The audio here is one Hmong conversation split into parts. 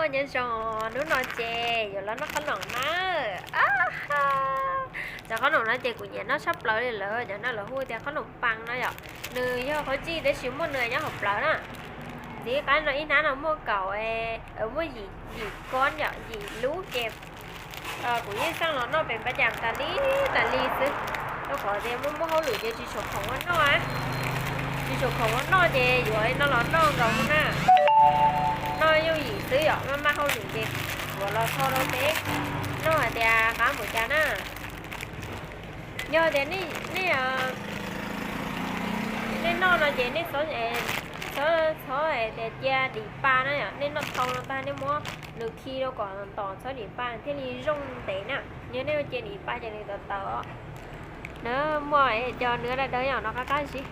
Nyob zoo, hnub no ces yuav los noj qhob noom na. Cov qhob noom no ces kuv nyiam noj tshaj plaws li lawm, cov no lawv hu tias qhob noom pab no yom. Nws yog qhob zij tab sis muaj nws nyob hauv plawv na. Ntxiv qab no ib hnab no muaj kaum, muaj yim, yim kob yom, yim lub ces kuv yeej xaj los noj pem pab cas tas li tas li xwb. Rau qhov tias muaj muaj hauj lwm ces tsis tshua khoom ua noj, tsis tshua khoom ua noj ces yuav no los noj nkaus na. Noj yooj yim xwb yom, maj maj hauj lwm ces yuav los tho rau peb noj hais tias qab npaum cas na. Yog tias nej, nej noj no ces nej txhob, txhob hais tias cia dim pa na yom, nej noj tau no tag nej muab nws khi rau kom tom txhob dim pa thiaj li zoo ntev na. Yog nej cia dim pa ces nws tawv tawv. Na muaj cov nws dawb dawb yom, no qab qab zib.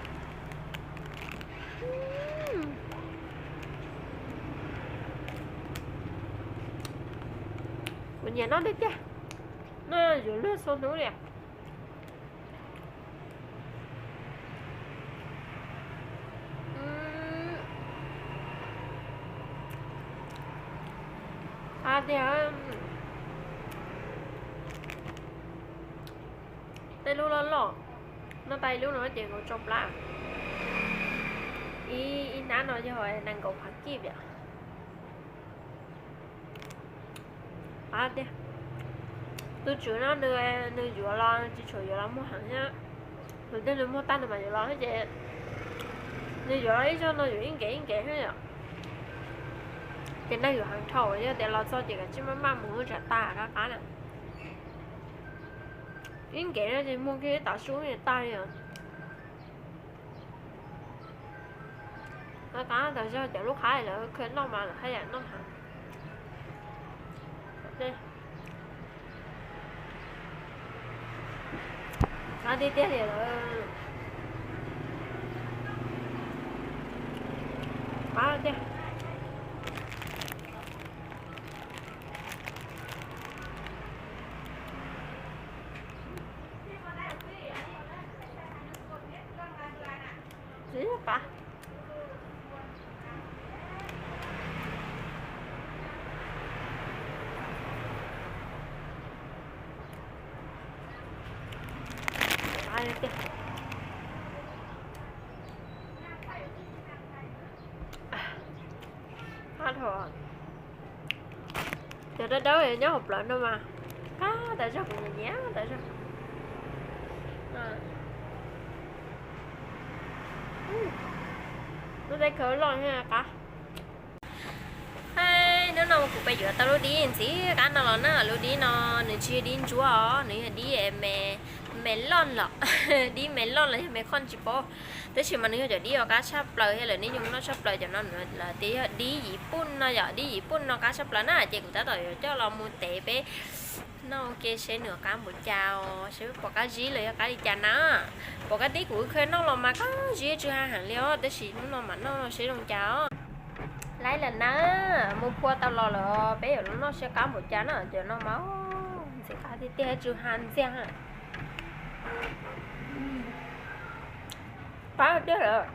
Kuv nyiam noj tiag tiag, noj yuav luag txhua hnub li. Qab tiag. Tej lub loj loj, noj tag ib lub no ces nkaus tsau plab. Ib, ib hnab no yog nees nkaum phav kib yom. Qab tiag. Tus tswv no nws, nws yuav los tsis tshua yuav los muag heev thiab. Nws tej nws muag tag nws mam yuav los thiab ces nws yuav los ib zaug no yuav ib nkev ib nkev thiab yom. Ces neeg yuav heev dhau, yog tias los txog ces kav tsij maj maj mus tsam tag qab qab na. Ib nkev no ces muag kiag ib tav su tag li os. Qab qab tas zog cov lub qab lawv khaws noj mas lawv haj yam noj heev. Qab tiag tiag li lawm. Qab tiag. Tsis qab. Qab dhau. Cov dawb dawb nyob hauv plawv no mas qab tas zog, kuv nyiam nyiam tas zog. Lub teb khawv loj thiab qab. Hnub no kuv pais yuav tau lub dib ntxim qab no los na. Lub dib no nws tsis yog dib ntsuab os, nws yog dib me, me loj los, dib me loj los yog me khoj tsis paub. Tab sis mas nws yog cov dib uas qab tshaj plaws thiab lawv niaj hnub noj tshaj plaws cov no, lawv tias yog dib Yiv Pum no yom. Dib Yiv Pum no qab tshaj plaws na, ces kuv tab tom yuav coj los mus tev peb noj ua ke seb nws qab npaum cas os, seb puas qab zib los yog qab li cas na. Pom qab tib kuv khaws noj los mas qab zib tsw ha heev li os, tab sis hnub no mam noj seb zoo cas os. Laib lawm na, mus phua tau los lawm, peb yuav los noj seb qab npaum cas na. Cov no mas ntxim qab tiag tiag, tsw ha ntxiag. Qab tiag lawm.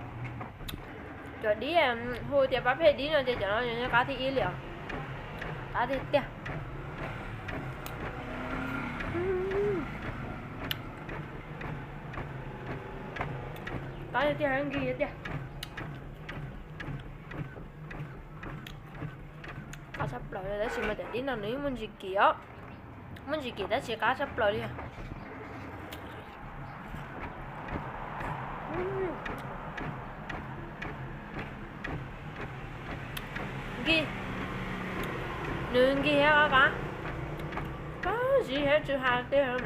Cov dib hu tias pab phem dib no ces cov no yog qab thib ib li os. Qab tiag tiag. Qab tiag tiag, nkig tiag. Qab tshaj plaws li, tab sis mas cov dib no nws yeej muaj ntsis kim os. Muaj ntsis kim tab sis qab tshaj plaws li. Nkig, nws nkig thiab qab qab, qab zib thiab tsw ha tiag.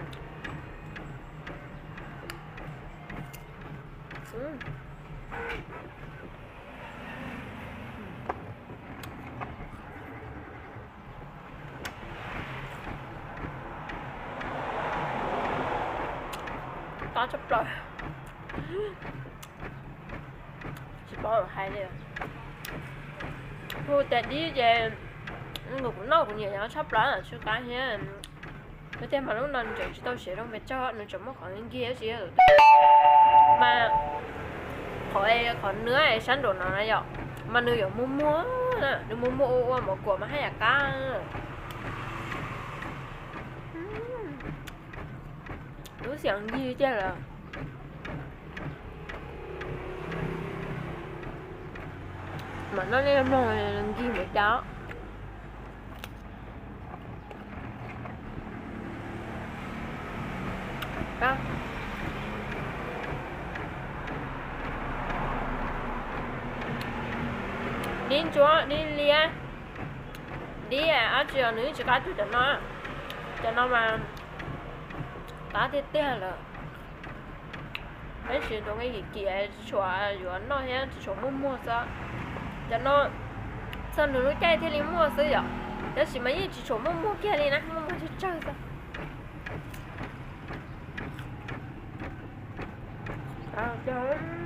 Qab tshaj plaws, tsis paub hais li. Hu tias dib ces kuv noj kuv nyiam nyob tshaj plaws, tsw qab thiab. Tiag tiag mas lub no nws tseem tsis tau siav zoo pes tsawg, nws tseem muaj qhov nkig tab sis yog mas qhov, qhov nws sab nraum no na yom, mas nws yuav muag muag Nws muag muag ua ua mov kuam mas haj yam qab. Lub xyaw ncig tiag lawm. Mam noj nej mloog ncig mus cas. Dib ntsuab, dib liab, dib dab tsi os, nws yeej tsis qab cuag cov no. Cov no mas qab tiag tiag lawm. Tab sis tus nqi kim kim tsis tshua yuav noj thiab, tsis tshua muaj muag xwb. Cov no txog nws lub caij thiaj li muaj xwb yom, tab sis mas yeej tsis tshua muaj muag kiag li na, muaj muag tsawg tsawg xwb.